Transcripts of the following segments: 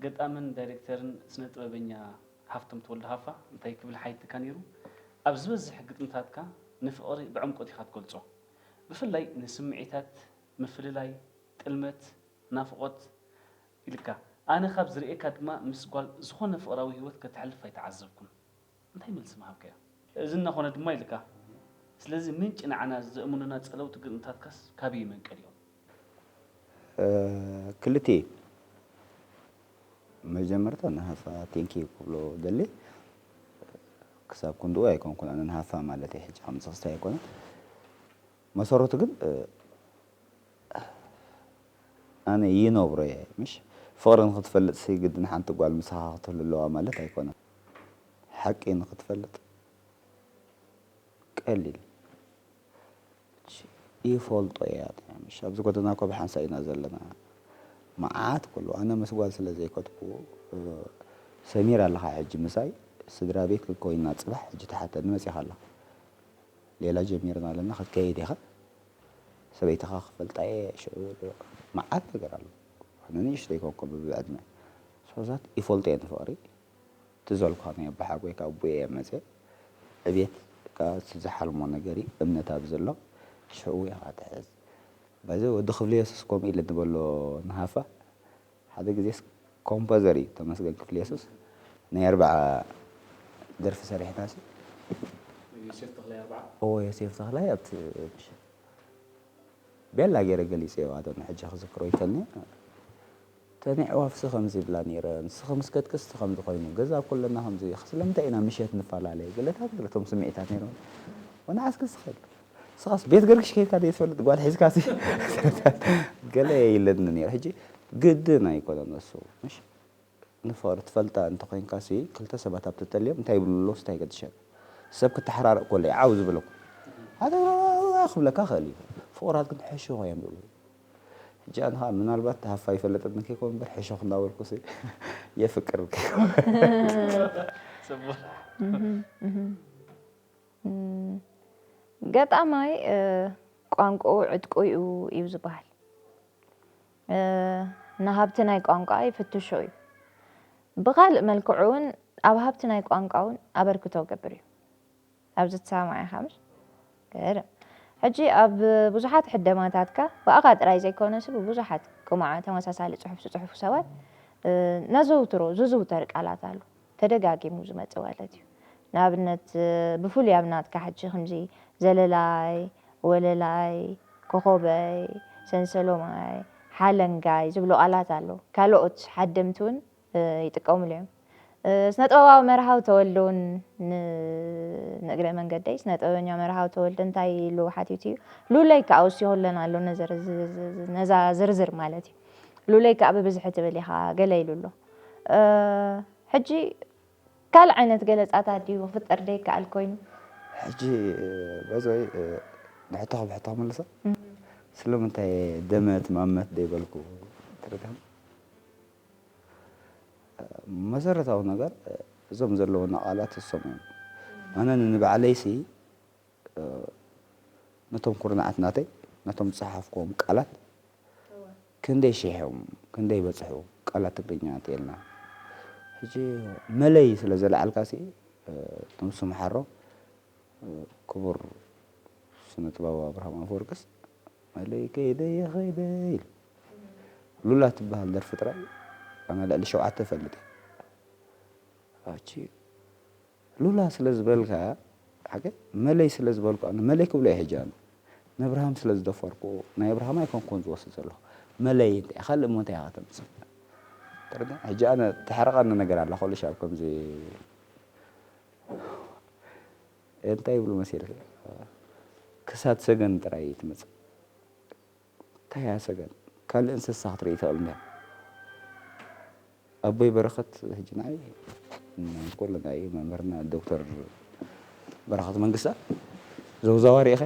ገጣምን ዳይሬክተርን ስነ ጥበበኛ ሃፍቶም ተወልደ ሃፋ እንታይ ክብል ሓይትካ ነይሩ? ኣብ ዝበዝሕ ግጥምታትካ ንፍቕሪ ብዕምቆት ኢኻ ትገልጾ። ብፍላይ ንስምዒታት፣ ምፍልላይ፣ ጥልመት፣ ናፍቖት ኢልካ። ኣነ ካብ ዝርእየካ ድማ ምስ ጓል ዝኾነ ፍቕራዊ ህይወት ከተሕልፍ ኣይተዓዘብኩን። እንታይ መልሲ ምሃብካዮ? እዚ እናኾነ ድማ ኢልካ። ስለዚ ምንጪ ንዓና ዘእምኑና ጸለውቲ ግጥምታትካስ ካበይ ይመንቀል እዮም? ክልቲኤ መጀመርታ ንሃፋ ቴንኪ ክብሎ ደሊ ክሳብ ክንድኡ ኣይኮንኩን ኣነ ንሃፋ ማለት ሕጂ ከም ዝኽስታይ ኣይኮነን መሰረቱ ግን ኣነ ይነብሮ እየ ምሽ ፍቕሪ ንክትፈልጥ ሲ ግድን ሓንቲ ጓል ምሳኻ ክትህሉ ኣለዋ ማለት ኣይኮነን ሓቂ ንክትፈልጥ ቀሊል ይፈልጦ እያ ምሽ ኣብዚ ጎደና እኮ ብሓንሳእ ኢና ዘለና መዓት ኩሉ ኣነ ምስ ጓል ስለ ዘይከድኩ ሰሚር ኣለኻ ሕጂ ምሳይ ስድራ ቤት ኮይና ፅባሕ ሕጂ ተሓተኒ መፂኻ ኣለኻ ሌላ ጀሚርና ኣለና ክትከይድ ኢኻ ሰበይትኻ ክፈልጣ እየ ሽዑ መዓት ነገር ኣሎ ኣነ ንእሽተይ ኮንኩ ብዕድመ ሶዛት ይፈልጦ እየ ንፍቕሪ ትዘልኳ ናይ ኣባሓጎይ ካብ ኣቦየ እየ መፅእ ዕቤት ዝሓልሞ ነገር እዩ እምነት ኣብ ዘሎ ሽዕኡ ኢኻ ትሕዝ በዚ ወዲ ክፍሊ የሱስ ከምኡ ኢለ ዝበሎ ንሃፋ ሓደ ግዜስ ኮምፖዘር እዩ ተመስገን ክፍሊ የሱስ ናይ ኣርባዓ ደርፊ ሰሪሕና ሲ ዮሴፍ ተኽላይ ኣርባዓ ኦ ዮሴፍ ተኽላይ ኣብቲ ቤላ ገይረ ገሊፀዮ ኣቶ ንሕጂ ክዝክሮ ይፈኒ ተን ኣዕዋፍሲ ከምዚ ይብላ ነይረን፣ ንስኺ ምስ ከድኪ እስቲ ከምዚ ኮይኑ፣ ገዛ ኩልና ከምዚ፣ ስለምንታይ ኢና ምሸት ንፈላለ? ገለታት ገለቶም ስምዒታት ነይሮም። ወንዓስኪ እስኺ ንስኻስ ቤት ገርግሽ ከይድካ ደይ ትፈልጥ ጓል ሒዝካሲ ገለ የይለኒ ነይሩ። ሕጂ ግድን ኣይኮነን እሱ ምሽ ንፍቕሪ ትፈልጣ እንተኾይንካሲ ክልተ ሰባት ኣብ ትጠልዮም እንታይ ይብሉ ኣለዉ ስታይ ገድሸን ሰብ ክተሓራረቕ ኮሎ እዩ ዓው ዝብለኩ ሓደ ክብለካ ክእል እዩ ፍቑራት ግን ሕሹኽ እዮም ዝብሉ ሕጂ ኣነ ከዓ ምናልባት ተሃፋ ይፈለጠኒ ከይኮን እምበር ሕሹኽ እናበልኩ የፍቅር ገጣማይ ቋንቋኡ ዕጥቁ እዩ እዩ ዝበሃል። ንሃብቲ ናይ ቋንቋ ይፍትሾ እዩ። ብኻልእ መልክዑ እውን ኣብ ሃብቲ ናይ ቋንቋ እውን ኣበርክቶ ገብር እዩ። ኣብዚ ትሰማማዕ ኢኻ ምሽ? ገርም። ሕጂ ኣብ ብዙሓት ሕደማታትካ ብኣኻ ጥራይ ዘይኮነስ ብብዙሓት ከምኡ ተመሳሳሊ ፅሑፍ ዝፅሕፉ ሰባት ነዘውትሮ ዝዝውተር ቃላት ኣሎ። ተደጋጊሙ ዝመጽእ ማለት እዩ። ንኣብነት ብፍሉይ ኣብ ናትካ ሕጂ ከምዚ ዘለላይ፣ ወለላይ፣ ኮኾበይ፣ ሰንሰሎማይ፣ ሓለንጋይ ዝብሉ ቃላት ኣለዉ። ካልኦት ሓደምቲ እውን ይጥቀሙሉ እዮም። ስነ ጥበባዊ መርሃዊ ተወልደ እውን ንእግረ መንገደይ ስነ ጥበበኛ መርሃዊ ተወልደ እንታይ ኢሉ ሓቲቱ እዩ ሉለይ ከዓ ወሲኹ ኣለና ኣሎ ነዛ ዝርዝር ማለት እዩ ሉለይ ከዓ ብብዝሒ ትብል ኢኻ ገለ ኢሉ ኣሎ ሕጂ ካልእ ዓይነት ገለፃታት ድዩ ክፍጠር ደይከኣል ኮይኑ? ሕጂ በዚ ወይ ንሕቶ ካብ ሕቶ ክምልሶ ስለምንታይ ደመት ማመት ደይበልኩ ትርዳም መሰረታዊ ነገር እዞም ዘለውና ቃላት እሶም እዮም ኣነ ንንባዕለይሲ ነቶም ኩርናዓት ናተይ ነቶም ዝፀሓፍክዎም ቃላት ክንደይ ሽሕ እዮም ክንደይ በፅሑ ቃላት ትግርኛ እንተኢልና ሕጂ መለይ ስለ ዘለዓልካ ሲ ነብሱ መሓሮ ክቡር ስነ ጥበባዊ ኣብርሃም ኣፈወርቅስ መለይ ከይደ የኸይደ ኢሉ ሉላ ትበሃል ደርፊ ጥራይ ኣነ ልዕሊ ሸውዓተ እፈልጥ እየ ሉላ ስለ ዝበልካ ሓቂ መለይ ስለ ዝበልኩ ኣነ መለይ ክብሎ እየ ሕጂ ኣነ ንኣብርሃም ስለ ዝደፈርኩ ናይ ኣብርሃም ኣይኮንኩን ዝወስድ ዘለኹ መለይ እንታይ ካልእ እሞ እንታይ ኢኻ ተምፅእ ተረዳ ሕጂ ኣነ ተሕረቐኒ ነገር ኣላ ኮለሽ ኣብ ከምዚ እንታይ ይብሉ መሲልካ ክሳድ ሰገን ጥራይ እዩ ትመፅእ እንታይ እያ ሰገን ካልእ እንስሳ ክትርኢ ትኽእል እንዲያ ኣቦይ በረኸት ሕጂ ንዓይ ኩሉ ናይ መምህርና ዶክተር በረኸት መንግስታ ዘውዛዋ ርኢኸ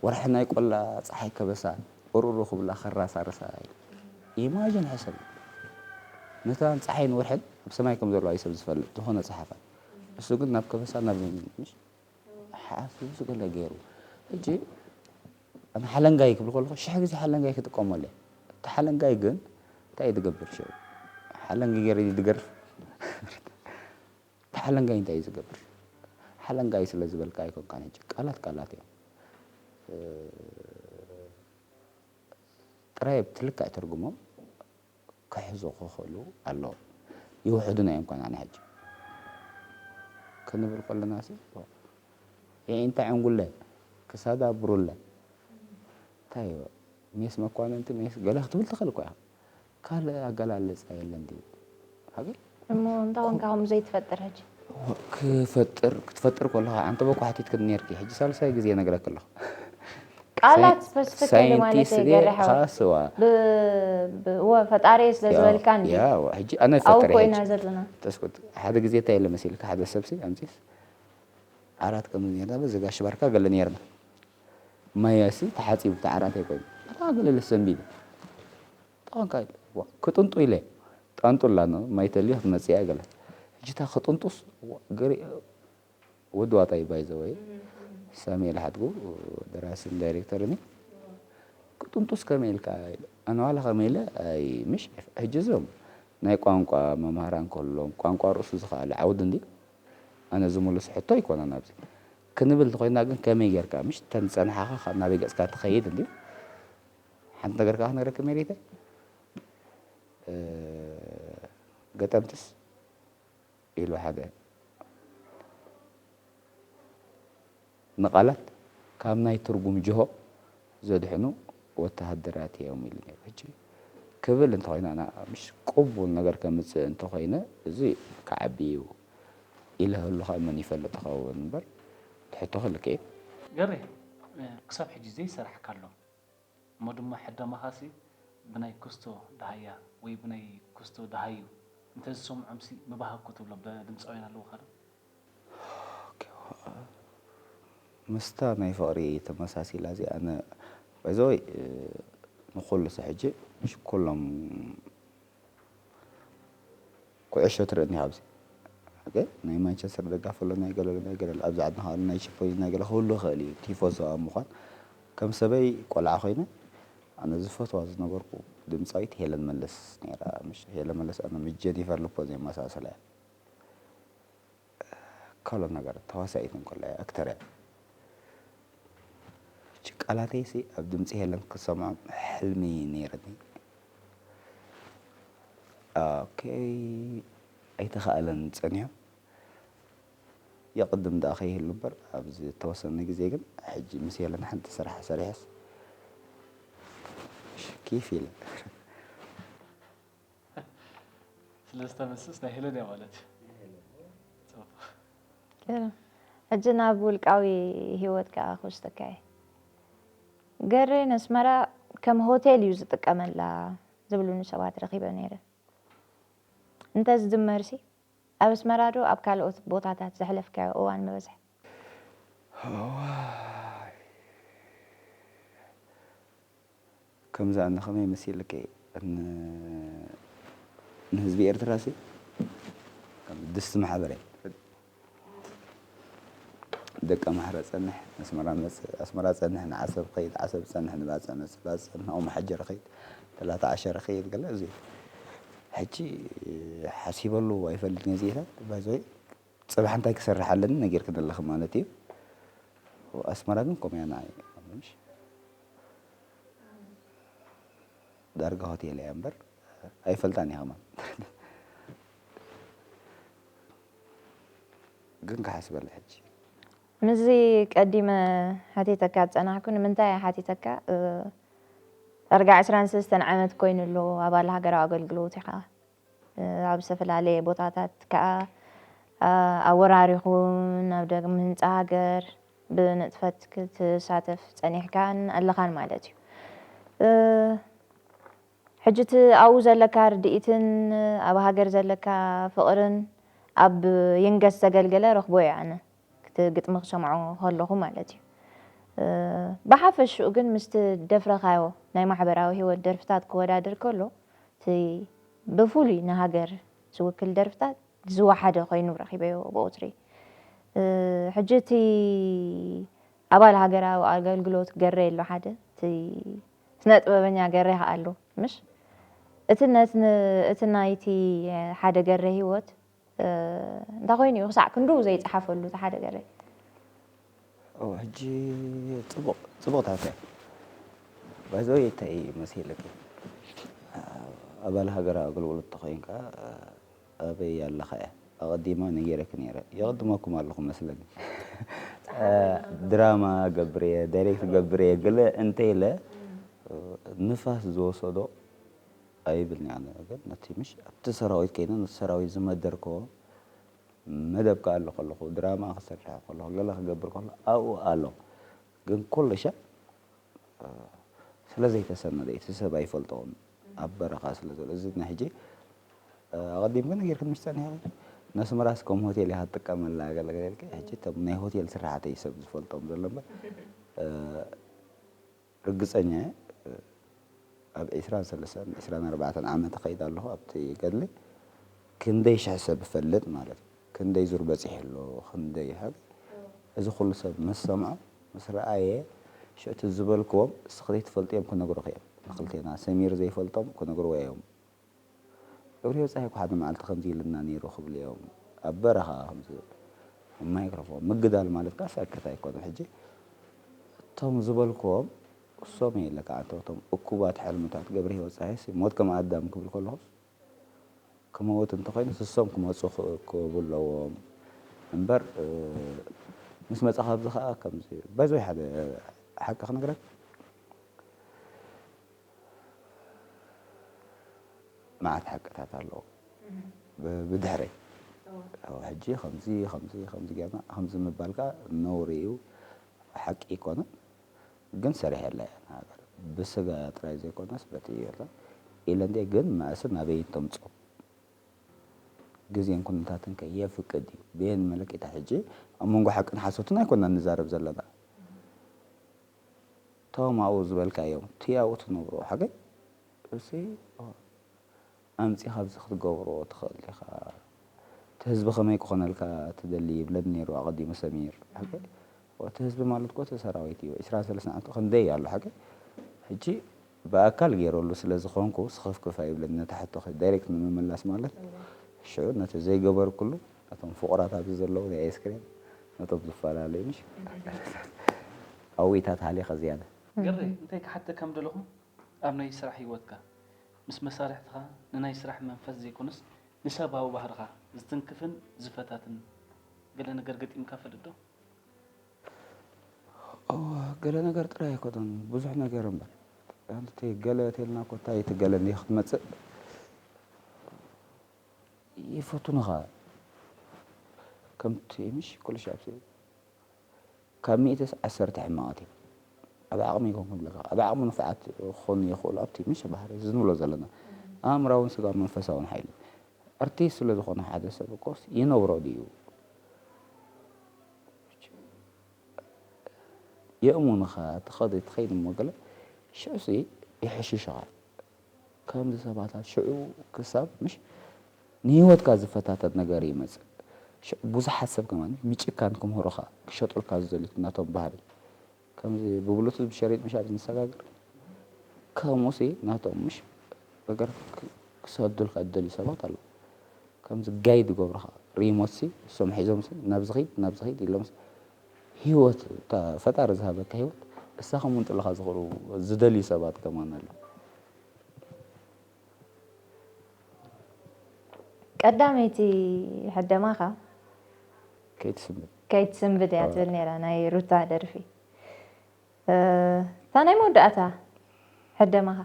ወርሒ ናይ ቆላ ፀሓይ ከበሳ ቁርሩ ክብላ ከራሳርሳ ኢማጅን ሕሰብ ነታን ፀሓይን ወርሕን ኣብ ሰማይ ከም ዘለዋ እዩ ሰብ ዝፈልጥ ዝኾነ ፀሓፋ እሱ ግን ናብ ከበሳ ናብ ሓፍ ዝገለ ገይሩ ሕጂ ኣነ ሓለንጋይ ክብል ከለኹ ሽሕ ግዜ ሓለንጋይ ክጥቀመሉ እየ እቲ ሓለንጋይ ግን እንታይ እዩ ዝገብር ሽዑ ሓለንጊ ገይረ ድገርፍ። ተሓለንጋይ እንታይ እዩ ዝገብር? ሓለንጋይ ስለ ዝበልካ ኣይኮንካን። ሕጂ ቃላት ቃላት እዮም። ጥራይ ብትልክዕ ትርጉሞም ክሕዙ ክኽእሉ ኣለዎም። ይውሕዱና እዮም ኮና ንሕጂ ክንብል ከለና ሲ የዒንታ ዕንጉለ ክሳዳ ብሩለ እንታይ እዩ ሜስ መኳንንቲ ሜስ ገለ ክትብል ትኽእል እኮ ኢኻ። ካልእ ኣገላልጻ የለን ድዩ? ሓቂ እሞ እንታይ ኮንካ ከምኡ ዘይትፈጥር ሕጂ? ክፈጥር ክትፈጥር ከለኻ ኣንተ በኳ ሓቲትክኒ ነርኪ ሕጂ ሳልሳይ ግዜ ነግረክ ኣለኹ። ቃላት ስፐሲፊካሊ ማለት ሳይንቲስት ገርሐው ከስዋ ወ ፈጣሪ ስለ ዝበልካ እንዲ ሕጂ ኣነ ይፈጥር ኮይና ዘለና ተስኩት ሓደ ግዜ እንታይ የለ መሲልካ ሓደ ሰብሲ ኣምፂስ ዓራት ከም ኔርና በዚ ጋሽ ባርካ ገለ ኔርና ማያሲ ተሓፂቡ እቲ ዓራት ኣይኮይኑ ኣታ ገለ ልሰንቢሉ ጠንካ ክጥንጡ ኢለ ጠንጡላ ማይ ተልዩ ክትመፅእ እያ ገለ ሕጂ እታ ክጥንጡስ ገሪ ወዲ ዋጣ እዩ ባይዘወይ ሳሙኤል ሓድጉ ደራስን ዳይሬክተርን እዩ ክጥንጡስ ከመይ ኢልካ ኣነ ዋላ ከመይ ኢለ ኣይ ምሽ ሕጂ እዞም ናይ ቋንቋ መምሃራን ከሎም ቋንቋ ርእሱ ዝኸኣለ ዓውዲ እንዲ ኣነ ዝምልስ ሕቶ ኣይኮነን ኣብዚ ክንብል እንተኮይና ግን ከመይ ጌርካ ምሽ ተን ዝፀንሓኻ ካብ ናበይ ገፅካ ትኸይድ እንዲ ሓንቲ ነገር ከዓ ክነግረካ ሜሪተ ገጠምትስ ኢሉ ሓደ ንቓላት ካብ ናይ ትርጉም ጅሆ ዘድሕኑ ወተሃደራት እዮም ኢሉ ነይሩ። ሕጂ ክብል እንተኾይና ኣና ምሽ ቅቡል ነገር ከምፅእ እንተኾይነ እዚ ክዓቢ እዩ ኢለ ህሉ ካብ መን ይፈልጥ ኸውን እምበር ትሕቶ ክልክ እዩ። ገሬ ክሳብ ሕጂ ዘይሰራሕካ ኣሎ። እሞ ድማ ሕደማኻሲ ብናይ ክስቶ ደሃያ ወይ ብናይ ክስቶ ደሃዩ እንተዝሰምዖምሲ ምባህኩ ትብሎ ድምፃውያን ኣለውኻ ዶ? ምስታ ናይ ፍቕሪ ተመሳሲላ እዚኣ ኣነ ባይዘወይ ንኩሉ ሰ ሕጂ ኩሎም ኩዕሾ ትርእኒ ኣብዚ ኦኬ ናይ ማንቸስተር ደጋፊ ኣሎ ናይ ገለ ናይ ገለ ኣብዚ ዓድና ከዓ ናይ ቺፖይ ናይ ገለ ክህሉ ይኽእል እዩ ቲፎዞ ኣብ ምዃን ከም ሰበይ ቆልዓ ኮይነ ኣነ ዝፈትዋ ዝነበርኩ ድምፃዊት ሄለን መለስ ነይራ ምሽ ሄለን መለስ ኣነ ምስ ጀኒፈር ልፖ ዘየመሳሰለ እያ ካልኦት ነገር ተዋሳኢት እንከሎ እያ ኣክተር እያ ሕጂ ቃላተይ ሲ ኣብ ድምፂ ሄለን ክሰምዖ ሕልሚ ነይርኒ ኦኬ ኣይተኻእለን ፀኒሑ የቕድም ደኣ ከይህሉ እምበር ኣብ ዝተወሰነ ግዜ ግን ሕጂ ምስ ሄለን ሓንቲ ስራሕ ሰሪሐስ ኪፍ ኢለ ስለዚ ተመስስ ናይ ሄለን እያ ማለት እዩ ሕጂ ናብ ውልቃዊ ሂወትካ ክወስደካ እየ ገሬ ነስመራ ከም ሆቴል እዩ ዝጥቀመላ ዝብሉኒ ሰባት ረኺበ ነይረ እንተዝድመርሲ ኣብ ኣስመራ ዶ ኣብ ካልኦት ቦታታት ዘሕለፍካዮ እዋን ምበዝሐ? ከምዚ ኣነ ከመይ መሲልኪ ንህዝቢ ኤርትራ ሲ ድስቲ ማሕበረ ደቂ ኣምሓራ ጸንሕ ኣስመራ መጽእ ኣስመራ ጸንሕ ንዓሰብ ኸይድ ዓሰብ ጸንሕ ንባጽዕ መጽእ ባጽዕ ጸንሕ ኦም ሓጀረ ኸይድ ተላታ ዓሸረ ኸይድ ገለ እዚ ሕጂ ሓሲበሉ ኣይፈልጥን እየ ዜታት ባይዘወይ ጽባሕ እንታይ ክሰርሕ ኣለኒ ነጊርክን ኣለኺ ማለት እዩ ኣስመራ ግን ከምኡ እያ ንዓይ ምሽ ዳርጋ ሆቴል እያ እምበር ኣይፈልጣን እየ ከማን ግን ክሓስበላ ሕጂ ምስዚ ቀዲመ ሓቲተካ ዝፀናሕኩ ንምንታይ እየ ሓቲተካ ዳርጋ ዕስራን ሰለስተን ዓመት ኮይኑ ኣሎ ኣባል ሃገራዊ ኣገልግሎት ኢኻ ኣብ ዝተፈላለየ ቦታታት ከዓ ኣወራሪኹ ናብ ዳግም ህንፃ ሃገር ብንጥፈት ክትሳተፍ ፀኒሕካን ኣለኻን ማለት እዩ። ሕጂ እቲ ኣብኡ ዘለካ ርድኢትን ኣብ ሃገር ዘለካ ፍቕርን ኣብ ይንገስ ዘገልገለ ረኽቦ እየ ኣነ እቲ ግጥሚ ክሰምዖ ከለኹ ማለት እዩ። ብሓፈሽኡ ግን ምስቲ ደፍረኻዮ ናይ ማሕበራዊ ህይወት ደርፍታት ክወዳደር ከሎ እቲ ብፍሉይ ንሃገር ዝውክል ደርፍታት ዝወሓደ ኮይኑ ረኺበዮ ብቑፅሪ። ሕጂ እቲ ኣባል ሃገራዊ ኣገልግሎት ገሬ ኣሎ ሓደ እቲ ስነ ጥበበኛ ገሬ ከዓ ኣሎ ምሽ እቲ ነት-፣ ን-፣ እቲ ናይቲ ሓደ ገረ ህይወት፣ እ፣ እንታይ ኮይኑ እዩ ክሳዕ ክንድኡ ዘይጸሓፈሉ እቲ ሓደ ገረ? ኦ፣ ሕጂ ጽቡቕ፣ ጽቡቕ ታተ። ባይዘወይ እንታይ እዩ መሲልኪ? ኣባል ሃገራዊ ኣገልግሎት ተኾይንካ፣ ኣበይ ኣለኻ እያ? ኣቐዲማ ነጊረኪ ነይረ። የቐድመኩም ኣለኹ መስለኒ። ድራማ ገብር እየ፣ ዳይሬክት ገብር እየ፣ ገለ እንተ ኢለ፣ ንፋስ ዝወሰዶ ኣይብልኒ ኣነ። ግን ነቲ ምሽ ኣብቲ ሰራዊት ከይነ ነቲ ሰራዊት ዝመደርክዎ መደብ ክኣሉ ከለኹ፣ ድራማ ክሰርሕ ከለኹ፣ ገለ ክገብር ከሎ ኣብኡ ኣሎ። ግን ኩሉ ሻዕ ስለ ዘይተሰነደ እቲ ሰብ ኣይፈልጦን ኣብ በረኻ ስለ ዘሎ። እዚ ናይ ሕጂ ኣቐዲምኪ ነጊርክኒ ምሽ ጸኒሕኪ፣ ነስመራስ ከም ሆቴል ኢኻ ትጥቀመላ ገለ ገለ ኢልኪ። ሕጂ እቶም ናይ ሆቴል ስራሕተይ ሰብ ዝፈልጦም ዘሎ እምበር፣ ርግጸኛ እየ፣ ኣብ ዒስራን ሰለስተን፣ ዒስራን ኣርባዕተን ዓመት እኸይድ ኣለኹ ኣብቲ ገድሊ። ክንደይ ሽሕ ሰብ እፈልጥ ማለት እዩ። ክንደይ ዙር በጺሑ ኣሎ፣ ክንደይ ሓቂ። እዚ ኩሉ ሰብ ምስ ሰምዖ፣ ምስ ረኣየ፣ ሽዑ እቲ ዝበልክዎም፣ እስኺ ዘይትፈልጥዮም ክነግሩኺ እዮም። ንኽልቴና ሰሚር ዘይፈልጦም ክነግርዎ እዮም። ገብረ ወጻኢ እኮ ሓደ መዓልቲ ከምዚ ኢሉና ነይሩ ክብሉ እዮም። ኣብ በረኻ ከምዚ ማይክሮፎን ምግዳል ማለት ከኣ ሰክት ኣይኮነን። ሕጂ እቶም ዝበልክዎም እሶም እየ ኢለካ፣ ኣንተ እቶም እኩባት ሕልምታት ገብረ ህይወት ጸሃይሲ ሞት ከም ኣዳም ክብል ከለኹስ፣ ክመውት እንተኾይኑ እሶም ክመጹ ክእከቡ ኣለዎም እምበር፣ እ፣ ምስ መጻ ካብዚ ከኣ ከምዚ በዚ ሓደ ሓቂ ክነግረክ፣ መዓት ሓቅታት ኣለዎ። ብ-፣ ብድሕረይ። እዎ። እዎ፣ ሕጂ ከምዚ፣ ከምዚ፣ ከምዚ ጌርና፣ ከምዚ ምባል ከኣ ነውሪ እዩ፣ ሓቂ ኣይኮነን። ግን ሰሪሐላ እየ ንሃገር። ብስጋ ጥራይ ዘይኮነስ በቲ ጌርና ኢለ እንድየ፣ ግን መእሲ ናበይ ተምጽኦ? ግዜን ኩነታትን ከ የፍቅድ እዩ? ብየን መለኪታ ሕጂ ኣብ መንጎ ሓቅን ሓሶትን ኣይኮናን ንዛረብ ዘለና። እቶም ኣብኡ ዝበልካዮም፣ እቲ ኣብኡ ትነብሮ ሓገይ፣ እሲ ኣምጺኻ ኣብዚ ክትገብሮ ትኽእል ኢኻ። እቲ ህዝቢ ከመይ ክኾነልካ ትደሊ ይብለኒ ነይሩ ኣቐዲሙ ሰሚር። ሓገይ፣ እቲ ህዝቢ ማለት እኮ እቲ ሰራዊት እዩ። ዒስራን ሰለስተን ዓመት ክንደይ ኣሎ ሓገይ? ሕጂ ብኣካል ገይረሉ ስለ ዝኾንኩ ስኽፍክፍ ኣይብለኒ ነታ ሕቶኺ ዳይሬክት ንምምላስ ማለት። ሽዑ ነቲ ዘይገበርኩሉ ነቶም ፍቑራት ኣብዚ ዘለዉ ናይ ኣይስክሬም ነቶም ዝፈላለዩ ምሽ ኣዊታት ሃሊኸ ዝያዳ። ገሬ፣ እንታይ ክሓተካ ምደለኹ፣ ኣብ ናይ ስራሕ ህይወትካ ምስ መሳርሕትኻ ንናይ ስራሕ መንፈስ ዘይኮነስ ንሰብኣዊ ባህርኻ ዝትንክፍን ዝፈታትን ገለ ነገር ገጢምካ ፈልጥ ዶ? እወ፣ ገለ ነገር ጥራይ ኣይኮነን፣ ብዙሕ ነገር እምበር። ኣንቲ ገለ ተልና እኮ እንታይ እቲ ገለ እንዲህ ክትመጽእ ይፈትኑኻ። ከምቲ ምሽ ኩሉ ሻብ ካብ ሚእትስ ዓሰርተ ሕማቓት እዮም። ኣብ ዓቕሚ ይኮንኩም ኣለካ። ኣብ ዓቕሚ ንፉዓት ክኾኑ ይኽእሉ ኣብቲ ምሽ ባህሪ እዚ ንብሎ ዘለና። ኣእምራውን ስጋውን መንፈሳውን ሓይሊ። ኣርቲስት ስለ ዝኾነ ሓደ ሰብ እኮስ ይነብሮ ድዩ? የእሙንኻ፣ ትኸድ-፣ ትኸይድ እሞ ገለ ሽዑሲ ይሕሽሽኻ። ከምዚ ሰባት ኣብ ሽዑ ክሳብ ምሽ ንህይወትካ ዝፈታተን ነገር ይመጽእ። ሽዑ ብዙሓት ሰብ ከማን ምጭካን ክምህሩኻ፣ ክሸጡልካ ዝደልዩ ናቶም ባህሪ። ከምዚ ብብሉቱዝ ብሸሪጥ ምሽ ኣብዚ ንሰጋገር። ከምኡሲ ናቶም ምሽ ነገር ክ-፣ ክሰዱልካ ዝደልዩ ሰባት ኣለዉ። ከምዚ ጋይድ ይገብሩኻ። ሪሞትሲ እሶም ሒዞምሲ ናብዚ ኺድ፣ ናብዚ ኺድ ኢሎምሲ ህይወት፣ እታ ፈጣሪ ዝሃበካ ህይወት እሳ ከምንጥልኻ ዝኽእሉ፣ ዝደልዩ ሰባት ከማን ኣለዉ። ቀዳመይቲ ሕደማኻ ከይትስንብድ። ከይትስንብድ እያ ትብል ነይራ፣ ናይ ሩታ ደርፊ። እ፣ እታ ናይ መወዳእታ ሕደማኻ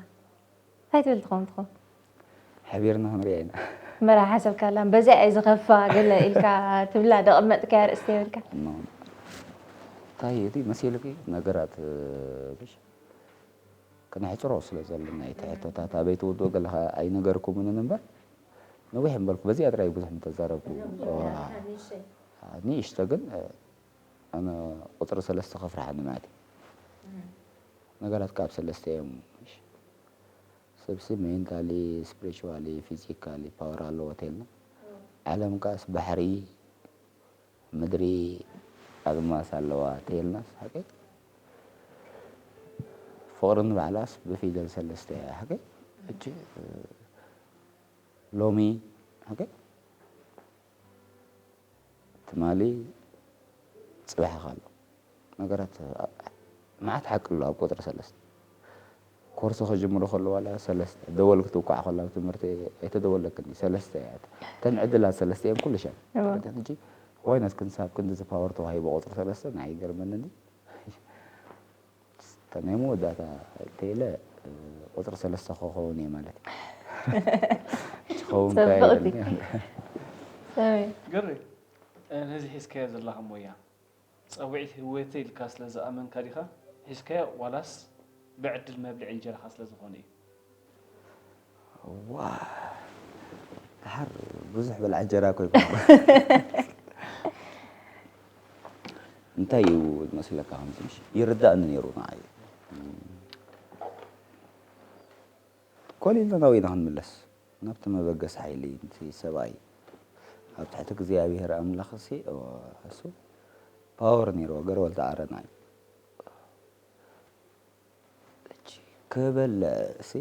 እንታይ ትብል ትኸውን ትኸውን? ሓቢርና ክንሪኣ ኢና። መራ ሓሰብካላ፣ በዚኣ እየ ዝኸፋ ገለ ኢልካ ትብላ ዶ ቀመጥካያ ርእስቲ የብልካ? ኖ። እንታይ እቲ መሲሉኪ ነገራት፣ እ፣ ብሽ-፣ ክነሕጽሮ ስለ ዘለና እቲ ሕቶታት ኣበይ ትውድኡ ገለ ከ-፣ ኣይነገርኩምንን እምበር፣ ነዊሕ እምበልኩ፣ በዚኣ ጥራይ ብዙሕ ምተዛረብኩ። ዋ። ንእሽቶ ግን፣ እ፣ ኣነ ቁጽሪ ሰለስተ ከፍርሓኒ ማለት እዩ። ነገራት ካብ ሰለስተ እዮም። እሺ። ሰብሲ ሜንታሊ፣ ስፒሪቹዋሊ፣ ፊዚካሊ ፓወር ኣለዎ ተይልና። ዓለም ካስ ባሕሪ፣ ምድሪ፣ ኣድማስ ኣለዋ ተይልናስ፣ ሓቀይ? ፍቕሪ ንባዕላስ ብፊደል ሰለስተ እያ፣ ሓቀይ? ሕጂ፣ እ፣ ሎሚ፣ ኦኬ፣ ትማሊ፣ ጽባሕ ኣሎ። ነገራት፣ ኣ-፣ መዓት ሓቂ ኣሎ ኣብ ቁጽሪ ሰለስተ። ኮርሶ ክጅምሩ ከለዉ ዋላ ሰለስተ፣ ደወል ክትውቃዕ ከላ ኣብ ትምህርቲ ኣይተደወለክን፣ ሰለስተ እያ። እተን ዕድላት ሰለስተ እየን ኩሉ ሻዕ። እወ። ሕጂ ዋይናት ክንሳብ ክንድዚ ፓወር ተዋሂቡ ቁጽሪ ሰለስተ ንዓይ ይገርመኒ እንዲ። እታ ናይ መወዳእታ እንተኢለ፣ ቁጽሪ ሰለስተ ክኸውን እየ ማለት እዩ። ክኸውን ጽብቕቲ። ከይደሊ። ሰመይ። ግሪ፣ ነዚ ሒዝካዮ ዘለኻ ሞያ፣ ጸውዒት ህይወተይ ኢልካ ስለ ዝኣመንካ ዲኻ ሒዝካዮ፣ ዋላስ ብዕድል መብልዒ እንጀራኻ ስለ ዝኾነ እዩ? ዋ፣ ደሓር ብዙሕ በልዓ እንጀራ እኮ ይኮነ። እንታይ እዩ ዝመስለካ? ከምዚ ምሽ ይርዳእኒ ነይሩ ንዓይ። ኮሊልና ናብ ኢና ክንምለስ፣ ናብቲ መበገሲ ሓይሊ፣ እቲ ሰብኣይ ኣብ ትሕቲ እግዚኣብሔር ኣምላኽ ሲ፣ እሱ ፓወር ነይርዎ፣ ገረወልታ ዓረና እዩ። ሕጂ ክበልዕ ሲ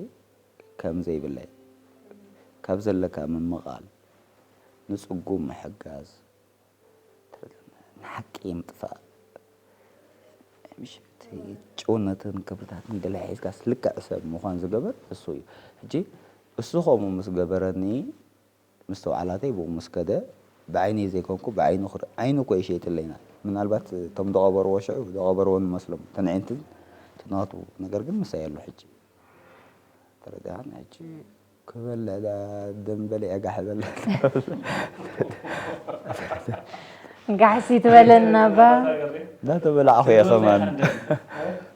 ከም ዘይብለይ፣ ካብ ዘለካ ምምቓል፣ ንጽጉም ምሕጋዝ፣ ንሓቂ ምጥፋእ፣ ምሽ እቲ ጭውነትን ክብርታትን ገለ ሒዝካስ ልክዕ ሰብ ምዃን ዝገበር እሱ እዩ። ሕጂ እሱ ከምኡ ምስ ገበረኒ፣ ምስትውዓላተይ ብኡ ምስ ከደ፣ ብዓይነይ ዘይኮንኩ ብዓይኑ ክር-፣ ዓይኑ እኮ ይሸይጥለይና። ምናልባት እቶም ዝቐበርዎ ሽዑ ዝቐበርዎ ንመስሎም፣ እተን ኣዒንቲ፣ እቲ ናቱ፣ ነገር ግን ምሳይ ኣሎ ሕጂ። ተረዲኣኒ? ሕጂ ክበልዕ ዳ ደም በሊዐ ጋሕ በለ። ጋሕሲ ትበለና ባ። እንዳተበላዕኹ እየ ከማን።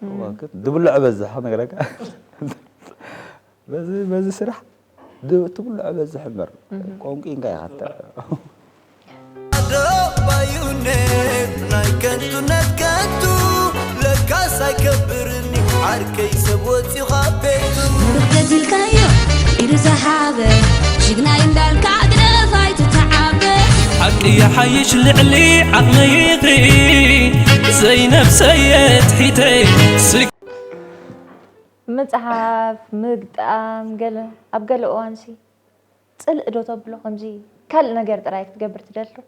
እዋ፣ ግን ድብልዑ በዝሕ ክነግረካ። በዚ፣ በዚ ስራሕ ድ-፣ ትብልዑ በዝሕ እምበር፣ እህ። ቆንቂንካ ኢኻ እተ-፣ ኣዶ ባዩኔ ናይ ከንቱነት ከንቱ ለካስ ኣይከብርን እዩ ዓርከይ ሰብ ወፂኡ ካብ ቤቱ። ምሩኽ ተዚልካዮ ኢዱ ዝሃበ ጅግናይ እንዳልካ ግደፍ ኣይትተዓበ። ሓቂ ይሓይሽ ልዕሊ ዓቕመይ ይኽእል ዘይነብሰየ ትሒተይ ስግ- ምጽሓፍ፣ ምግጣም፣ ገለ ኣብ ገለ እዋንሲ ጽልእ ዶ ተብሎ? ከምዚ ካልእ ነገር ጥራይ ክትገብር ትደሊ ዶ?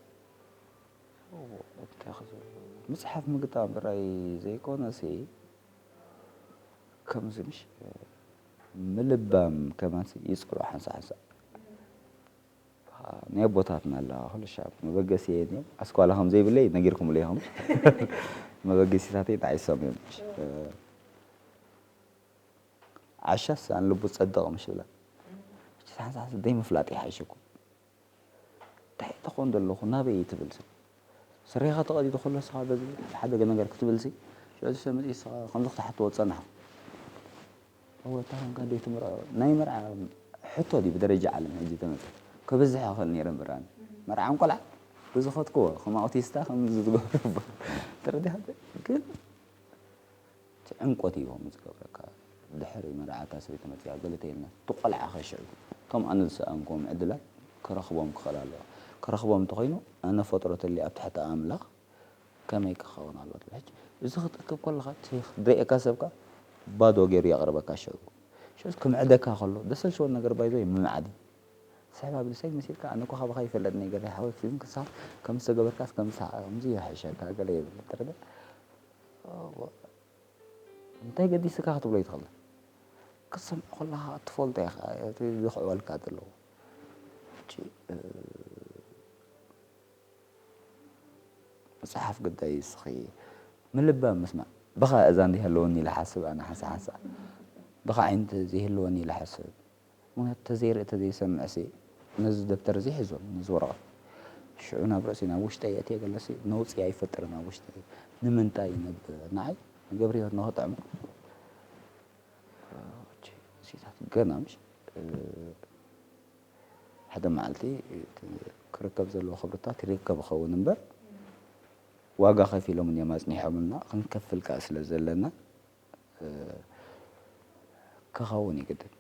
እንታይ ክዝብል? ምጽሓፍ ምግጣም ጥራይ ዘይኮነሲ፣ ከምዚ ምሽ ምልባም ከማንሲ ይጽልኦ ሓንሳ ሓንሳ። ናይ ኣቦታትና ኣለዋ፣ ኩሉ ሻብ መበገሲ እየን እዮም። ኣስኳላ ከም ዘይብለይ ነጊርኩምሉ ኢኹም። መበገሲታተይ ንዓይ እሶም እዮም። ዓሻስ ኣን ልቡ ጸደቐ ምሽ ብላ። ሕጂ ሓንሳ ሓንሳ ዘይምፍላጥ ይሓይሸኩም። እንታይ ተኾን ዘለኹ፣ ናበይ እየ ትብል ሰብ። ስረኻ ተቐዲዱ ከሎ ንስኻ በዚ ሓደ ነገር ክትብል ሲ፣ ሽዑ ዝሰምዕ ንስኻ ከምዚ ክትሓትዎ ትጸንሓ። እወ፣ እታ ኮንካ ደይ ትምርዖ? ናይ መርዓ ሕቶ ድዩ ብደረጃ ዓለም ሕጂ ተመጽእ? ከብዝሕ ይኽእል ነይረ እምበር ኣነ። መርዓ ቆልዓ ብዝኸድክዎ፣ ከም ኣውቲስታ ከም ዝገብሩ። ተረዲኻ? ግን እቲ ዕምቆት እዩ ከምኡ ዝገብረካ። ድሕሪ መርዓ እታ ሰበይቲ መጺኣ ገለ ተይልና፣ እቲ ቆልዓ ኸ ሽዑ፣ እቶም ኣነ ዝሰኣንክዎም ዕድላት ክረኽቦም ክኽእል ኣለዎ። ክረኽቦም እንተኾይኑ፣ ኣነ ፈጥሮ ተልየ ኣብ ትሕቲ ኣምላኽ ከመይ ክኸውን ኣለዎ ትብል። ሕጂ እዚ ክትእክብ ከለኻ፣ እቲ ዝርእየካ ሰብካ ባዶ ገይሩ የቕርበካ ሽዑ። ሽዑ ክምዕደካ ከሎ፣ ደሰልሽወን ነገር ባይዞ ምምዓድ እዩ። ስሕብ ኣቢሉ ሰብ መሲልካ፣ ኣነ እኮ ካባኻ ይፈለጥኒ ገለ ሓወይ ፊልም ክሳብ ከም ዝተገበርካስ ከም ዝሰሓ-፣ ከምዚ ይሕሸካ ገለ ይብል። ትርዳእ? እንታይ ገዲስካ ክትብሎ ይትኽእል። ክትሰምዖ ከለኻ ትፈልጦ ኢኻ፣ እቲ ዝኽዕበልካ ዘለዉ። ሕጂ፣ እ፣ መጽሓፍ ግዳይ እስኺ ምልባም ምስማዕ። ብኻ እዛ እንዲህ ኣለወኒ ኢለ ሓስብ፣ ኣነ ሓንሳ ሓንሳ። ብኻ ዓይነት ዘይህልወኒ ኢለ ሓስብ። ምኽንያቱ ተዘይርኢ ተዘይሰምዕሲ ነዚ ደብተር እዚ ሒዞ ነዚ ወረቐት ሽዑ ናብ ርእሲ ናብ ውሽጠይ የእትየ ገለሲ ነውፂ ኣይፈጥርን ኣብ ውሽጠይ። ንምንታይ ይነብር ንዓይ ንገብረ ህይወት ንኽጥዕሞ። እቺ ሲታት ገና ምሽ ሓደ መዓልቲ ክርከብ ዘለዎ ክብርታት ይርከብ ይኸውን እምበር ዋጋ ከፊሎምን እዮም ኣፅኒሖምልና ክንከፍል ከዓ ስለ ዘለና ክኸውን እዩ ግድን።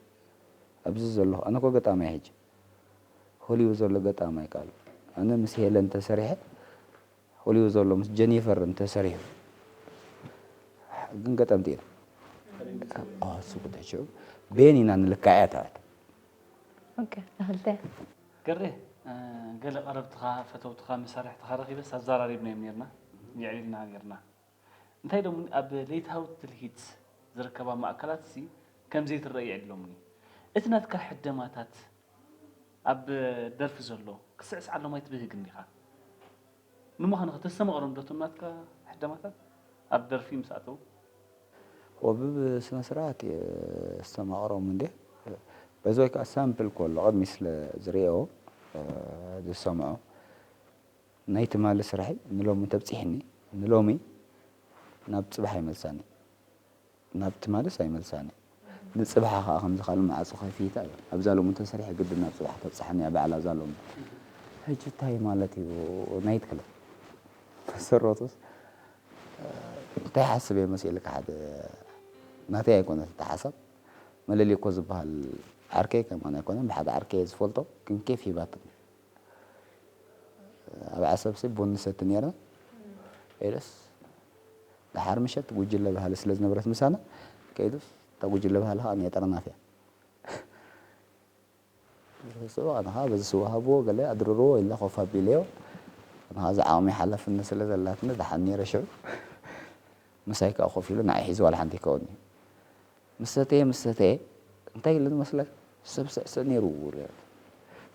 ኣብዚ ዘለኹ ኣነ እኮ ገጣማይ ሕጂ ሆሊውድ ዘሎ ገጣማይ ቃል ኣነ ምስ ሄለን ተሰሪሐ ሆሊውድ ዘሎ ምስ ጀኒፈር እንተሰሪሑ ግን ገጠምቲ ኢና። እሱ ጉዳይ ሽዑ ቤን ኢና ንልካዕ እያ ተባለ። ኦኬ፣ ንኽልተ። ገሬ፣ ገለ ቀረብትኻ፣ ፈተውትኻ፣ መሳርሕትኻ ረኺበስ ኣዘራሪብናዮም ኔርና፣ የዕሊልና ኔርና። እንታይ ደሞ ኣብ ለይታዊ ትልሂት ዝርከባ ማእከላት ሲ ከም ዘይትረእ የዕሊሎምኒ። እቲ ናትካ ሕደማታት ኣብ ደርፊ ዘሎ ክስዕስዓሎም ኣይትብህግን ዲኻ? ንምዃኑ ኸ ተስተማቕሮም ዶ እቶም ናትካ ሕደማታት ኣብ ደርፊ ምስ ኣተዉ? ወብብ ስነ ስርዓት እየ ዝተማቕሮም እንዴ በዚ ወይ ከዓ ሳምፕል ከሎ ቅድሚ ስለ ዝሪኦ ዝሰምዖ ናይ ትማሊ ስራሐይ ንሎሚ እንተብፂሕኒ ንሎሚ ናብ ፅባሕ ኣይመልሳኒ ናብ ትማልስ ኣይመልሳኒ ንፅባሓ ከዓ ከምዚ ካልእ መዓፁ ከፊታ እየ ኣብዛ ሎሚ እንተሰሪሐ ግድን ናብ ፅባሕ ተብፅሓኒ እያ ባዕላ እዛ ሎሚ ሕጂ እንታይ ማለት እዩ ናይት ክለብ መሰረቱስ እንታይ ሓስብ እየ መሲልካ ሓደ ናተይ ኣይኮነት እቲ ሓሳብ መለሊ እኮ ዝበሃል ዓርከይ ከማን ኣይኮነን ብሓደ ዓርከይ እየ ዝፈልጦ ግን ኬፍ ሂባትኒ ኣብ ዓሰብ ሲ ቡን ንሰቲ ነይርና ኢለስ ደሓር ምሸት ጉጅለ ባህሊ ስለ ዝነበረት ምሳና ከይዱስ እታ ጉጅለ ባህሊ ከዓ ናይ ጠርናፍ እያ ስዋ ኣነ ከዓ በዚ ስዋ ሃብዎ ገለ ኣድርርዎ ኢልና ኮፍ ኣቢለዮ ኣነ ከዓ እዚ ዓቕሚ ሓላፍነት ስለ ዘላትኒ ደሓን ነይረ ሽዑ ምሳይ ከዓ ኮፍ ኢሉ ንዓይ ሒዙ ዋላ ሓንቲ ይከውን እዩ ምስ ሰተየ ምስ ሰተየ እንታይ ኢሉ ዝመስለካ ሰብ ስዕስዕ ነይሩ ውርያ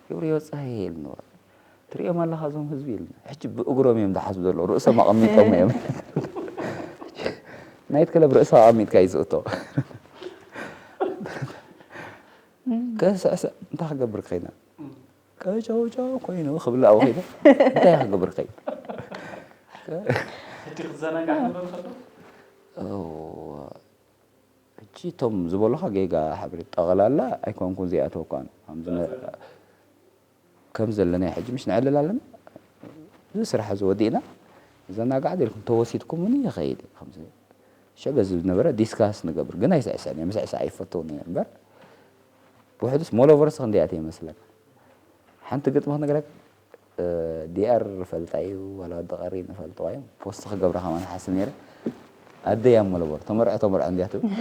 ክብሪ ወፃኢ ኢልኒ ትሪኦም ኣለኻ እዞም ህዝቢ ኢልና ሕጂ ብእግሮም እዮም ዝሓስቡ ዘለዉ ርእሶም ኣቐሚጦም እዮም ናይት ክለብ ርእሶ ኣቐሚጥካ እዩ ዝእቶ ከስዕስዕ እንታይ ክገብር ክኸይና ቀጨውጨው ኮይኑ ክብል ኣብኡ ከይደ እንታይ ክገብር ክኸይድ ሕጂ ክትዘናጋዕ ነበር ከሎ ሕጂ እቶም ዝበሉኻ ጌጋ ሓበሬት ጠቕላላ ኣይኮንኩን ዘይኣተወኳን ከም ዘለናዮ ሕጂ ምሽ ንዕልል ኣለና እዚ ስራሕ እዚ ወዲእና ዘናጋዕ ደልኩም ተወሲድኩምኒ ይኸይድ እዩ ከምዚ ሸበ ዝነበረ ዲስካስ ንገብር ግን ኣይስዕስዕን እየ ምስዕሳዕ ኣይፈትውን እየ እምበር ብውሕዱስ ሞሎቨርስ ክንደይ ኣትየ ይመስለካ ሓንቲ ግጥሚ ክነግረካ ዲኣር ፈልጣ እዩ ዋላ ወዲ ቀሪ ንፈልጥዋ እዮም ፖስት ክገብራ ከማን ሓስብ ነይረ ኣደይ ኣብ ሞሎቨር ተመርዖ ተመርዖ እንድያ ትብል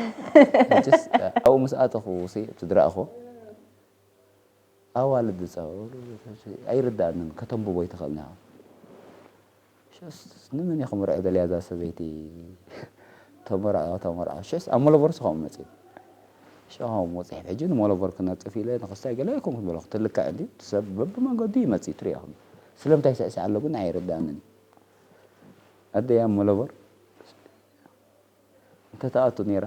ኣብኡ ምስ ኣተኹ እቲ ድራእኹ ኣዋልድ ዝፀወሩ ኣይርዳእንን ከተንብቦ ኣይትኽእልን ኢኻ ሽስ ንመን እየ ክምርዖ ደልያ እዛ ሰበይቲ ተመርዖ ተመርዖ ሽስ ኣብ መለቦርስ ከምኡ መፅእ ሽኻው መፅሒፍ ሕጂ ንመለቦር ክነፅፍ ኢለ ንክስታይ ገለ ኣይኮንኩ ዝበለኩ ትልክዕ እንዲ ሰብ በብመንገዱ ይመፅእ ትሪኦ ስለምንታይ ስዕስዕ ኣሎ ግን ኣይርዳእንን ኣደይ ኣብ መለቦር እንተተኣቱ ነይራ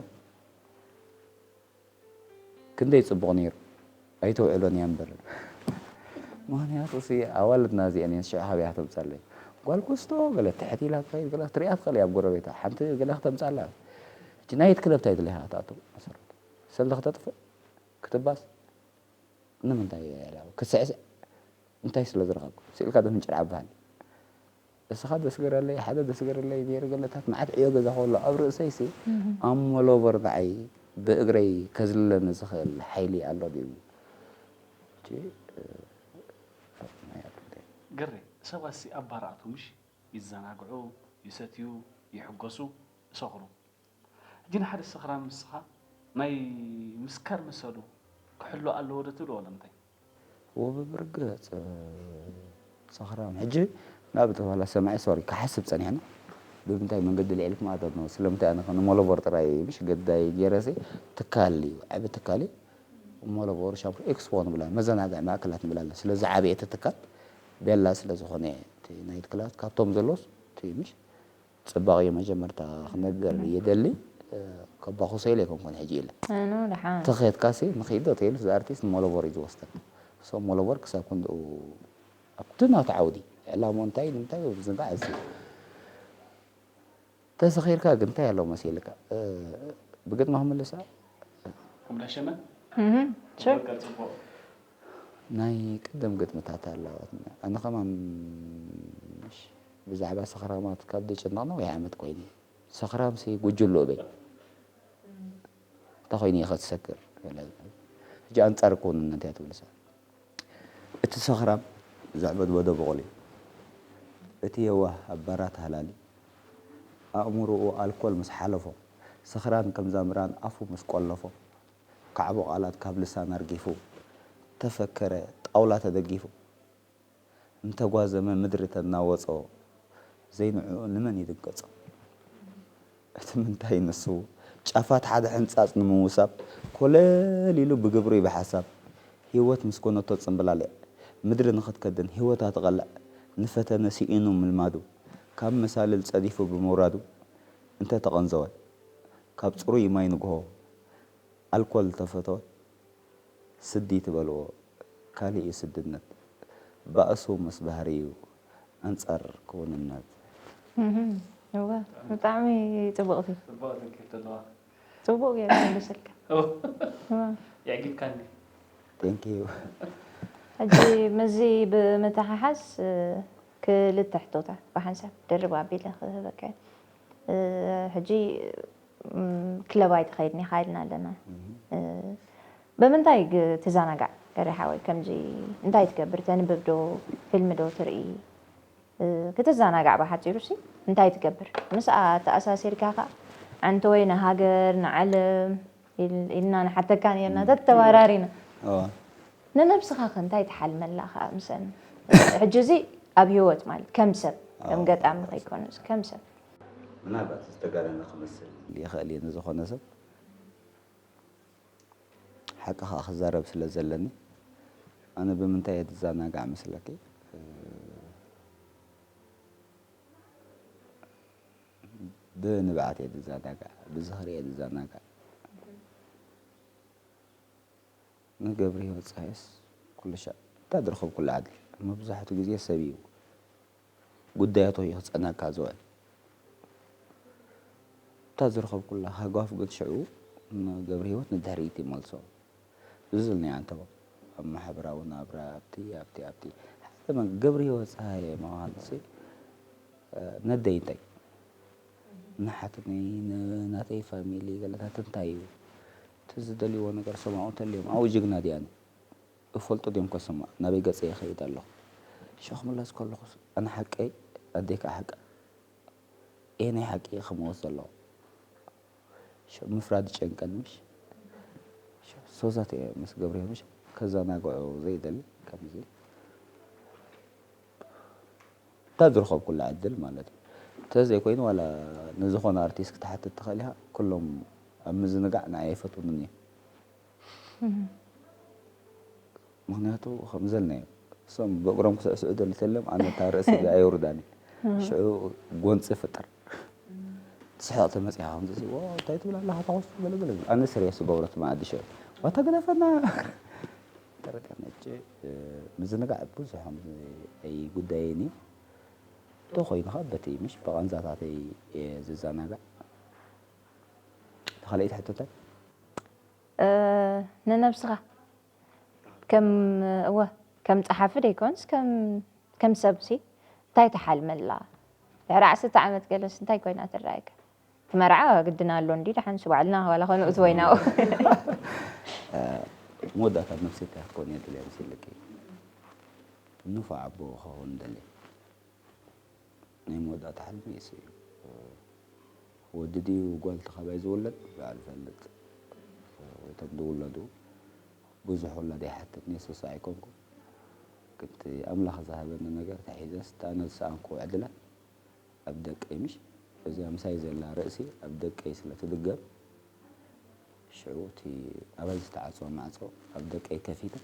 ክንደይ ፅቡቕ ነይሩ ኣይተውዕሎን እያ እምበር ምክንያቱ ሲ ኣዋልድና እዚአን እየን ሽዑ ሃበያ ተምፃለይ ጓል ኮስቶ ገለ ትሕት ኢላ ትኸይድ ገለ ክትሪኣ ትኽእል እያ ኣብ ጎረቤታ ሓንቲ ገለ ክተምፃላ እቲ ናይት ክለብ እንታይ ድለያ ክትኣቱ መሰረቱ ሰልዲ ክተጥፍእ ክትባስ ንምንታይ ክትስዕስዕ እንታይ ስለ ዝረኸብኩ ስኢልካ ዶ ምንጭር ዓባሃል እስኻ ደስገረለይ ሓደ ደስገረለይ ገይሩ ገለታት መዓት ዕዮ ገዛ ከሎ ኣብ ርእሰይ ሲ ኣብ መሎበር ንዓይ ብእግረይ ከዝልለኒ ዝኽእል ሓይሊ ኣሎ ድዩ ግሬ ሰባት ሲ ኣብ ባር ኣትዉ ምሽ ይዘናግዑ ይሰትዩ ይሕጎሱ ይሰኽሩ ሕጂ ንሓደ ሰኽራም ንስኻ ናይ ምስካር መሰሉ ክሕሎ ኣለዎ ዶ ትብሎ ወላ እንታይ? ወብብርግጽ ሰኽራም ሕጂ ናብ ተባላ ሰማዒ ሶሪ ክሓስብ ጸኒሕና ብምንታይ መንገዲ ልዒልኩም ኣተብና ስለምንታይ ኣነ ንሞለቦር ጥራይ ምሽ ገዳይ ገይረሲ ትካል እዩ ዓቢ ትካል እዩ ሞለቦር ሻምፕ ኤክስፖ ንብላ መዘናግዒ ማእከላት ንብላ ስለ ዝዓበየ እቲ ትካል ቤላ ስለ ዝኾነ ናይት ክላስ ካብቶም ዘሎስ ምሽ ፅባቕ እዩ መጀመርታ ክነገር ይደሊ ከባኹሰ ኢለ ኣይኮንኩን ሕጂ ኢለ ኣኑ ደሓን ተኸድካሲ ንኸይድ ዶ ተይሉ እዚ ኣርቲስት ሞለቦር እዩ ዝወስደን ሶ ሞለቦር ክሳብ ክንድኡ ኣብቲ ናቱ ዓውዲ ዕላሞ እንታይ ንምንታይ ዝንባዕ እዚ ተሰኺርካ ግን እንታይ ኣለዎ መሲልካ ብግጥሚ ክምልሳ ከምዳሸመ እህ፣ ቸክ በቃ ፅቡቅ ናይ ቅድም ግጥምታት ኣለዋትና ኣነ ከማን ብዛዕባ ሰኽራማት ካብ ዝጭነቕ ነዊሕ ዓመት ኮይኑ እዩ ሰኽራምሲ ጉጅሎ እበይ እንታይ ኮይኑ ኢኻ ትሰክር ሕጂ ኣንጻር ክውንነት እያ ትብል ሰብ እቲ ሰኽራም ዘዕበድበዶ ብቑል እዩ እቲ የዋህ ኣብ ባራት ሃላሊ ኣእምሮኡ ኣልኮል ምስ ሓለፎ ሰኽራን ከም ዛምራን ኣፉ ምስ ቆለፎ ካዕቦ ቃላት ካብ ልሳን ኣርጊፉ ተፈከረ ጣውላ ተደጊፉ እንተጓዘመ ምድሪ ተናወጾ ዘይንዕኡ ንመን ይድንገጾ? እቲ ምንታይ ንሱ ጫፋት ሓደ ሕንጻጽ ንምውሳብ ኮለል ኢሉ ብግብሩ ብሓሳብ ህይወት ምስ ኮነቶ ጽምብላሊዕ ምድሪ ንኽትከድን ህይወታ ትቐልዕ ንፈተነ ስኢኑ ምልማዱ ካብ መሳልል ጸዲፉ ብምውራዱ እንተ ተቐንዘወ ካብ ጽሩይ ማይ ንግሆ ኣልኮል ተፈተወ ስዲ ትበልዎ ካልእ እዩ ስድነት ባእሱ ምስ ባህሪ እዩ ኣንጻር ክውንነት። እወ ብጣዕሚ ፅቡቕቲ ፅቡቅ ትንኪት ዘለዋ ፅቡቅ ገይሩ መልሰልካ። እወ፣ እወ። የዕጊብካኒ Thank you። ሕጂ ምስዚ ብምትሓሓዝ እ፣ ክልተ ሕቶታት ብሓንሳብ ድርብ ኣቢለ ክህበካ እየ። እ፣ ሕጂ ም፣ ክለብ ኣይትኸይድን ኢኻ ኢልና ኣለና። እ፣ ብምንታይ ግ- ትዘናጋዕ ገሪ ሓወይ? ከምዚ እንታይ ትገብር? ተንብብ ዶ ፊልም ዶ ትርኢ? እ፣ ክትዘናጋዕ ብሓፂሩ ሲ እንታይ ትገብር? ምስኣ ተኣሳሲርካ ኸዓ ዓንቲ ወይ ንሃገር ንዓለም ኢል- ኢልና ንሓተካ ነርና ተተባራሪና። እዋ ንነብስኻ ከ እንታይ ትሓልመላ ኸዓ ምስአን? ሕጂ እዚ ኣብ ህይወት ማለት ከም ሰብ ከም ገጣሚ ከይኮነስ ከም ሰብ ምናልባት ዝተጋነነ ክመስል ይኽእል እዩ ንዝኾነ ሰብ ሓቂ ከዓ ክዛረብ ስለ ዘለኒ ኣነ ብምንታይ እየ ዝዘናጋዕ መስለኪ ብንብዓት እየ ዝዘናጋዕ ብዝኽሪ እየ ዝዘናጋዕ ንገብርሂወት ፀሃየስ ኩሉ ሻዕ እታ ዝረኸብኩላ ዕድል መብዛሕትኡ ግዜ ሰብ እዩ ጉዳያቱ እዩ ክፀነካ ዝውዕል እታ ዝረኸብኩላ ሃጓፍ ግን ሽዑ ንገብርሂወት ንድሕሪት ይመልሶ ዝዝል ናይ ኣንተቦ ኣብ ማሕበራዊ ናብራ ኣብቲ ኣብቲ ኣብቲ ሓደ መን ገብርሂወት ፀሃየ ምዃን ሲ ነደይ እንታይ ንሓትነይ ንናተይ ፋሚሊ ገለታት እንታይ እዩ እቲ ዝደልይዎ ነገር ሰማዑ እንተልዮም ኣብኡ ጅግና ድያኒ እፈልጦ ድዮም ከሰማ ናበይ ገፀ ይኸይድ ኣለኹ ሽዑ ክምለስ ከለኹ ኣነ ሓቀይ ኣደይ ከዓ ሓቀ እየ ናይ ሓቂ ክመወት ዘለዎ ምፍራድ ይጨንቀኒ ምሽ ሶዛት እየ ምስ ገብርሄል ምሽ ከዘናግዖ ዘይደሊ ከምዚ እታ ዝረኸብኩላ ዕድል ማለት እዩ እንተዘይኮይኑ ዋላ ንዝኾነ ኣርቲስት ክትሓትት ትኽእል ኢኻ ኩሎም ኣብ ምዝንጋዕ ንዓይ ኣይፈትውንን እዮም ምክንያቱ ከምዘልናዮ እሶም ብእግሮም ክስዕስዑ ደሊ ተሎም ኣነ እታ ርእሲ ኣየውርዳኒ ሽዑ ጎንፂ ፍጠር ትስሕቕ ተመፂኻ ከምዚ እንታይ ትብል ኣለካ ተኸሱ ገለገለ ኣነ ስርየስ ዝገብሮ እቲ መኣዲ ሽዑ ዋታ ግደፈና ተረቀነጭ ምዝንጋዕ ብዙሕ ከምዚ ኣይጉዳየኒ ተኮይኑ ከዓ በቲ ምሽ ብቐንዛታተይ እየ ዝዘናጋዕ ተኻልኢት ሕቶታት ንነብስኻ ከም እወ ከም ጸሓፊ ደይኮንስ ከም ሰብ ሲ እንታይ ትሓልመላ? ድሕሪ ዓሰርተ ዓመት ገለስ እንታይ ኮይና ትረኣየካ? እቲ መርዓ ግድን ኣሎ እንዲ ደሓን ሲ ባዕልና ዋላ ከንኡት ወይና መወዳእታ ነብሰይ እንታይ ክትኮን እየ ደልያ መሲልኪ? ንፉዕ ኣቦ ክኸውን ደልየ። ናይ መወዳእታ ሕልሚ እሱ እዩ። ወዲ ድዩ ጓል ተኻባይ ዝውለድ ባዕሉ ይፈልጥ። እቶም ዝውለዱ ብዙሕ ውላድ ኣይሓትትን እየ፣ ሱስ ኣይኮንኩን። ግን እቲ ኣምላኽ ዝሃበኒ ነገር ተሒዘስ፣ እታ ኣነ ዝሰኣንክዎ ዕድላት ኣብ ደቀይ፣ ምሽ እዚኣ ምሳይ ዘላ ርእሲ ኣብ ደቀይ ስለ ትድገም፣ ሽዑ እቲ ኣባይ ዝተዓጽወ ማዕጾ ኣብ ደቀይ ከፊተ፣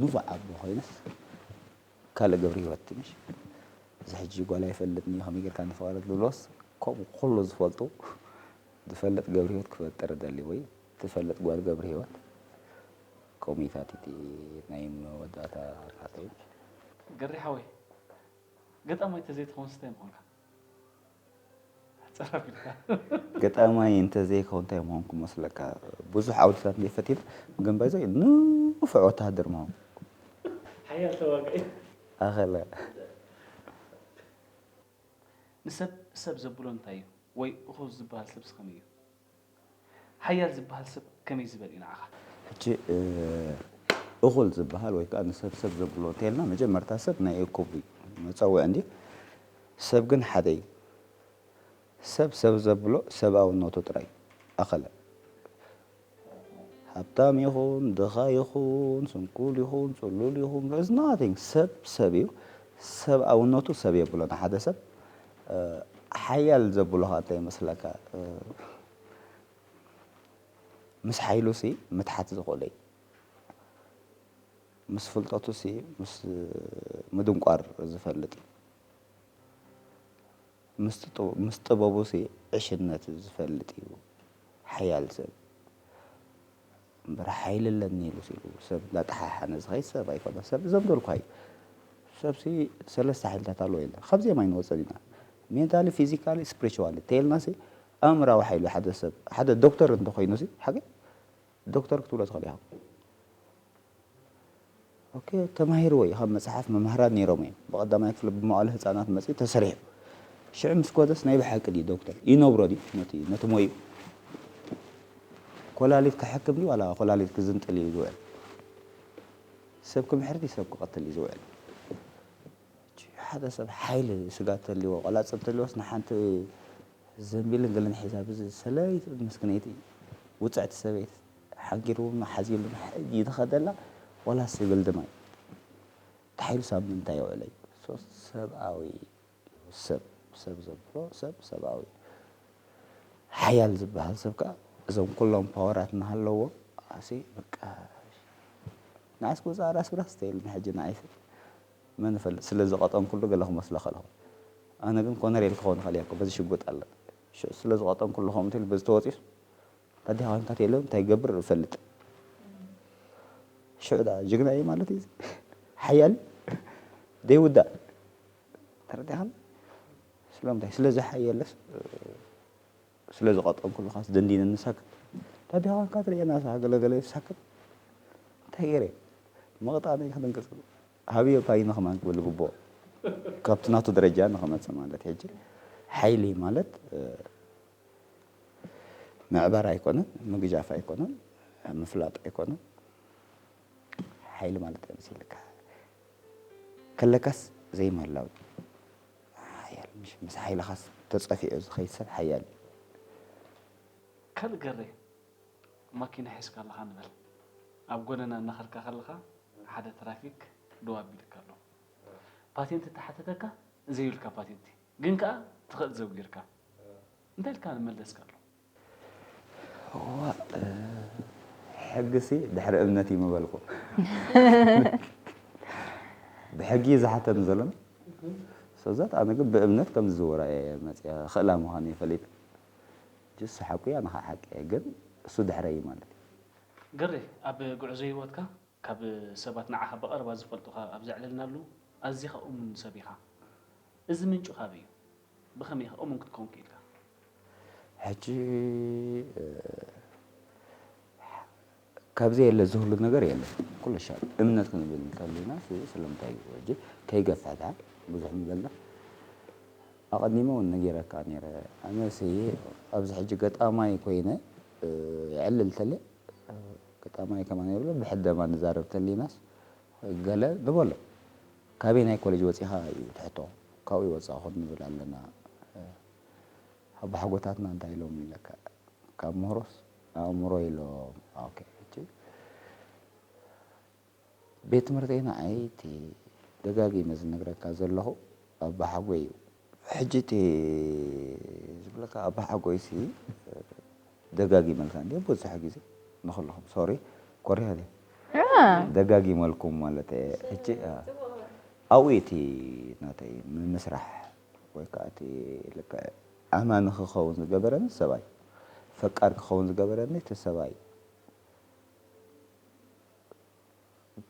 ንፉዕ ኣቦ ኮይነስ፣ ካልእ ገብረ ህይወት ትንሽ እዚ ሕጂ ጓል ኣይፈልጥን እዩ ከመይ ጌርካ ንፍቐረት ዝብሎስ ከምኡ ኩሉ ዝፈልጡ ዝፈልጥ ገብረ ህይወት ክፈጥር እደሊ ወይ ትፈልጥ ጓል ገብረ ህይወት ኮሚታት እቲ ናይ መወዳእታ ናተይ ገሪ ሓወይ ገጣማይ ተዘይትኸውን ስታይ ምኾንካ ሕፀር ኣቢልካ ገጣማይ እንተዘይከው እንታይ ምኾንኩ መስለካ ብዙሕ ዓውድታት እንደ ፈቲነ ግን ባይዘ ንፉዕ ወታሃደር ምሆን ሓያል ተዋጋኢ ኣኸለ ንሰብ ሰብ ዘብሎ እንታይ እዩ ወይ እኹል ዝበሃል ሰብስ ከመይ እዩ ሓያል ዝበሃል ሰብ ከመይ ዝበል እዩ ንዓኻ ሕጂ እኹል ዝበሃል ወይ ከዓ ንሰብ ሰብ ዘብሎ እንተልና መጀመርታ ሰብ ናይ እኩብ እዩ መፀውዒ እንዲ ሰብ ግን ሓደ እዩ ሰብ ሰብ ዘብሎ ሰብኣውነቱ ጥራይ ኣኸለ ሃብታም ይኹን ድኻ ይኹን ስንኩል ይኹን ጽሉል ይኹን is nothing። ሰብ ሰብ እዩ። ሰብኣውነቱ ሰብ የብሎን። ሓደ ሰብ ሓያል ዘብሎ ኸኣ እንታይ ይመስለካ? ምስ ሓይሉሲ ምትሓት ዝኽእለይ፣ ምስ ፍልጠቱሲ ምስ ምድንቋር ዝፈልጥ፣ ምስ ጥበቡሲ ዕሽነት ዝፈልጥ እዩ ሓያል ሰብ። እምበር ሓይሊ ኣለኒ ኢሉ ሲሉ ሰብ እንዳጠሓሓነ ዝኸይድ ሰብ ኣይኮነ። ሰብ እዞም ደልኳ እዩ። ሰብሲ ሰለስተ ሓይልታት ኣለዎ የለን። ካብዚኦም ኣይንወፅን ኢና። ሜንታሊ፣ ፊዚካሊ፣ ስፕሪቹዋሊ ተይልናሲ ኣእምራዊ ሓይሊ ሓደ ሰብ ሓደ ዶክተር እንተኮይኑሲ ሓቂ ዶክተር ክትብሎ ትኽእል ኢኻ። ኦኬ፣ ተማሂርዎ እዩ። ካብ መጽሓፍ መማህራን ነይሮም እዮም። ብቐዳማይ ክፍሊ ብመዋእለ ህጻናት መጺኡ ተሰሪሑ። ሽዑ ምስ ኮደስ ናይ ብሓቂ ድዩ ዶክተር? ይነብሮ ድዩ ነቲ ነቲ ሞይኡ? ኮላሊት ክሕክም ድዩ ዋላ ኮላሊት ክዝንጥል እዩ ዝውዕል? ሰብ ክምሕር ድዩ ሰብ ክቐትል እዩ ዝውዕል? ሓደ ሰብ ሓይሊ ስጋ ተልዎ ቆላጽ ተልዎስ ንሓንቲ ዘንቢልን ገለን ሒዛ ብዚ ሰለይቲ ምስክነይቲ ውፅዕቲ ሰበይቲ ሓጊሩ ሓዚሉ ይትኸደላ ዋላ ሲብል ድማ ተሓይሉ ሳብ ምንታይ የውዕለይ ሰብኣዊ ሰብ ሰብ ዘብሎ ሰብ ሰብኣዊ ሓያል ዝበሃል ሰብ ከዓ እዞም ኩሎም ፓወራት እናሃለዎ ኣሲ በቃ ንዓስ ወፃ ራስ ብራስ ተይሉ ንሕጂ ንዓይሲ መን ይፈልጥ ስለ ዝቐጠንኩሉ ገለ ክመስሎ ከለኹ ኣነ ግን ኮነሬል ክኸውን ይኽእል እየ በዚ ሽጉጥ ኣለ ስለ ዝቐጠንኩሉ ከምኡ ኢሉ በዚ ተወፂሱ ታዲያ ኮንካ ተይለ እንታይ ይገብር እፈልጥ ሽዑ ዳ ጅግና እዩ ማለት እዩ ሓያል ደይውዳእ ተረዲኻን ስለምንታይ ስለ ዝሓየለስ ስለ ዝቐጠንኩሉ ካስ ደንዲነ ንሳክት ታዲያ ኮንካ ትርእየና ገለገለ ሳክት እንታይ ገይረ መቕጣኒ ክድንቅፅ ሃብዮ ፓይነ ከማን ክብል ግቦ ካብቲ ናቱ ደረጃ ንኸመፅእ ማለት ሕጂ ሓይሊ ማለት ምዕባር ኣይኮነን ምግጃፍ ኣይኮነን ምፍላጥ ኣይኮነን ሓይሊ ማለት መሲልካ ከለካስ ዘይምህላው ሓያል ምስ ሓይልኻስ ተፀፊዑ ዝኸይድ ሰብ ሓያል እዩ ካልእ ገሬ ማኪና ሒዝካ ኣለኻ ንበል ኣብ ጎደና እናኸድካ ከለኻ ሓደ ትራፊክ ደው ኣቢልካ ኣሎ ፓቴንት ተሓተተካ ዘይብልካ ፓቴንቲ ግን ከኣ ትኽእል ዘው ጌርካ እንታይ ኢልካ ንመለስካ ኣሎ ሕጊሲ ድሕሪ እምነት እዩ ምበልኩ ብሕጊ እዩ ዝሓተኒ ዘሎ ሰብዛት ኣነ ግን ብእምነት ከም ዝዝውራ እየ መፅያ ክእላ ምዃኑ ይፈሊጥ ጅስ ሓቁ እያ ንኻ ሓቂ እየ ግን እሱ ድሕረ እዩ ማለት እዩ ግሪ ኣብ ጉዕዞ ህይወትካ ካብ ሰባት ንዓኻ ብቐረባ ዝፈልጡኻ ኣብ ዘዕለልናሉ ኣዚኻ እሙን ሰብ ኢኻ እዚ ምንጩ ካበይ እዩ ብኸመይ ኢኻ እሙን ክትከውን ክኢልካ ሕጂ ካብዚ የለ ዝህሉ ነገር የለ ኩሉ ሻብ እምነት ክንብል እንተልና ስለምንታይ እዩ ሕጂ ከይገፍሕታ ብዙሕ ንበልና ኣቐዲመ እውን ነጊረካ ነረ ኣነስ ኣብዚ ሕጂ ገጣማይ ኮይነ የዕልል ተለ ገጣማይ ከማን የብሎ ብሕደማ ንዛረብ ተሊናስ ገለ ንበሎ ካበይ ናይ ኮሌጅ ወፂኻ እዩ ትሕቶ ካብኡ ይወፃኹ ንብል ኣለና ኣባሓጎታትና እንታይ ኢሎም ኢለካ ካብ ምህሮስ ኣእምሮ ኢሎም ኦኬ ሕጂ ቤት ትምህርተይ ንዓይ እቲ ደጋጊመ ዝነግረካ ዘለኹ ኣባሓጎይ እዩ ሕጂ እቲ ዝብለካ ኣባሓጎይ ሲ ደጋጊመልካ እንዲ ብዙሕ ግዜ ንኹልኹም ሶሪ ኮሪያ ደጋጊመልኩም ማለት ሕጂ ኣብኡ እቲ ናተይ ምስራሕ ወይ ከዓ እቲ ልክዕ ኣማኒ ክኸውን ዝገበረኒ ሰብኣይ ፈቃር ክኸውን ዝገበረኒ እቲ ሰብኣይ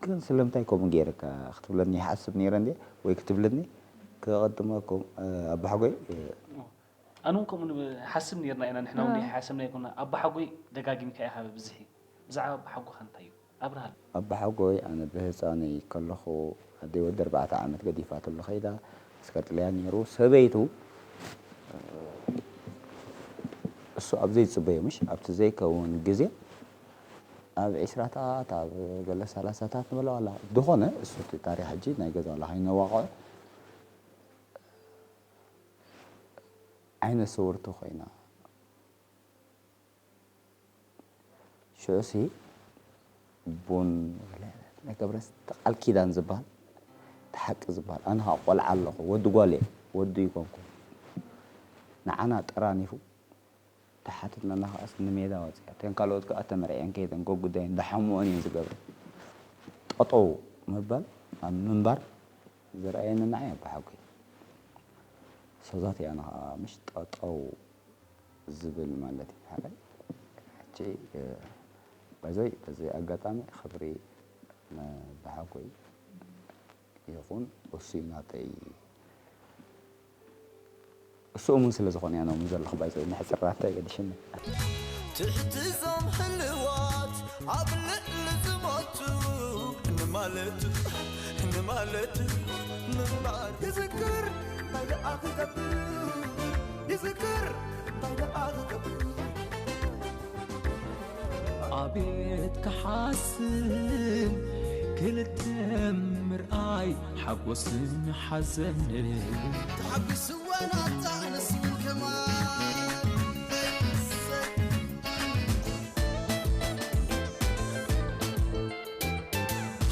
ግን ስለምንታይ ከምኡ ገይርካ ክትብለኒ ይሓስብ ነይረ እንዴ ወይ ክትብልኒ ክቐድመኩም ኣባሕጎይ ኣነ እውን ከምኡ ሓስብ ነርና ኢና ንሕና እውን ሓሰብና ይኮና ኣባሓጎይ ደጋጊምካ ኢኻ ብብዝሒ ብዛዕባ ኣባሓጎኻ እንታይ እዩ ኣብርሃል ኣባሓጎይ ኣነ ብህፃነይ ከለኹ ኣደይ ወዲ ኣርባዕተ ዓመት ገዲፋትሉ ከይዳ ኣስከር ጥልያን ነይሩ ሰበይቱ እሱ ኣብ ዘይፅበዮ ምሽ ኣብቲ ዘይከውን ግዜ ኣብ ዒስራታት ኣብ ገለ ሰላሳታት ንበሎ ዋላ ዝኾነ እሱ እቲ ታሪክ ሕጂ ናይ ገዛ ዋላ ከይነዋቕዖ ዓይነ ስውርቲ ኮይና ሽዑሲ ቡን፣ ወላ ናይ ገብረስ ቃል ኪዳን ዝበሃል፣ እቲ ሓቂ ዝበሃል። ኣነ ኸዓ ቆልዓ ኣለኹ፣ ወዲ ጓል እየ፣ ወዲ ይኮንኩ። ንዓና ጠራኒፉ፣ ተሓትትና ከኣስ ንሜዳ ወፂኣ። እተን ካልኦት ከኣ ተመርዕየን ከይደን፣ ገጉዳየን፣ እንዳሓምኦን እየን ዝገብራ። ጠጠው ምባል፣ ኣብ ምንባር ዝረኣየኒ ንዓይ ኣባሓጎይ። ሶዛት እያ፣ ኣነ ኸኣ ምሽ ጠጠው ዝብል ማለት እዩ። ሓቀይ? ሕጂ፣ እ፣ ባይዘይ፣ በዚ ኣጋጣሚ ክብሪ ንኣባሓጎይ ይኹን፣ እሱ እዩ ናተይ፣ እሱ እሙን ስለ ዝኾነ እያ ነሙ ዘለኹ፣ ባይዘይ፣ ንሕፅራታ ይገድሽኒ። ትሕቲ እዞም ህልዋት ኣብ ልዕሊ ዝሞቱ ንማለቱ፣ ንማለቱ ምንባር ይዝክር፣ እንታይ ደኣ ክገብር፣ ይዝክር፣ እንታይ ደኣ ክገብር። ኣቤት ክሓስን ክልተ ምርኣይ ሓጎስን ሓዘንን። ተሓጒስወን ኣጣ ንሱ ከማን።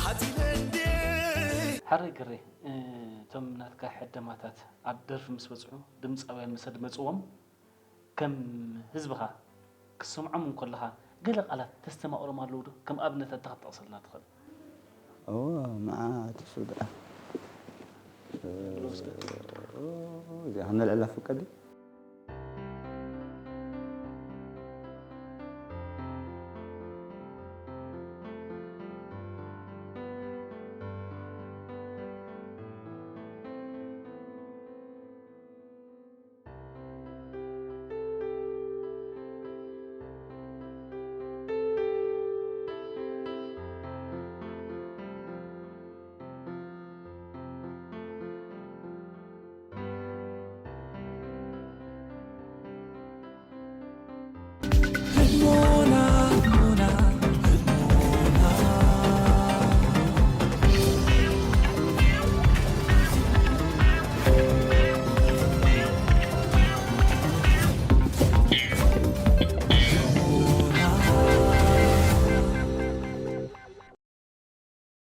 ሃቲለ እንዴ ሓረይ ግሬ፣ እቶም ናትካ ሕደማታት ኣብ ደርፊ ምስ በጽሑ፣ ድምጻውያን ምስ ኣድመጽዎም፣ ከም ህዝብኻ ክትሰምዖም እንከለኻ፣ ገለ ቃላት ተስተማቕሮም ኣለዉ ዶ? ከም ኣብነት ኣንታ ክትጠቕሰልና ትኽእል? እዎ፣ መዓት እሱ ደኣ። እዚኣ ክነልዕላ ፍቀዲ?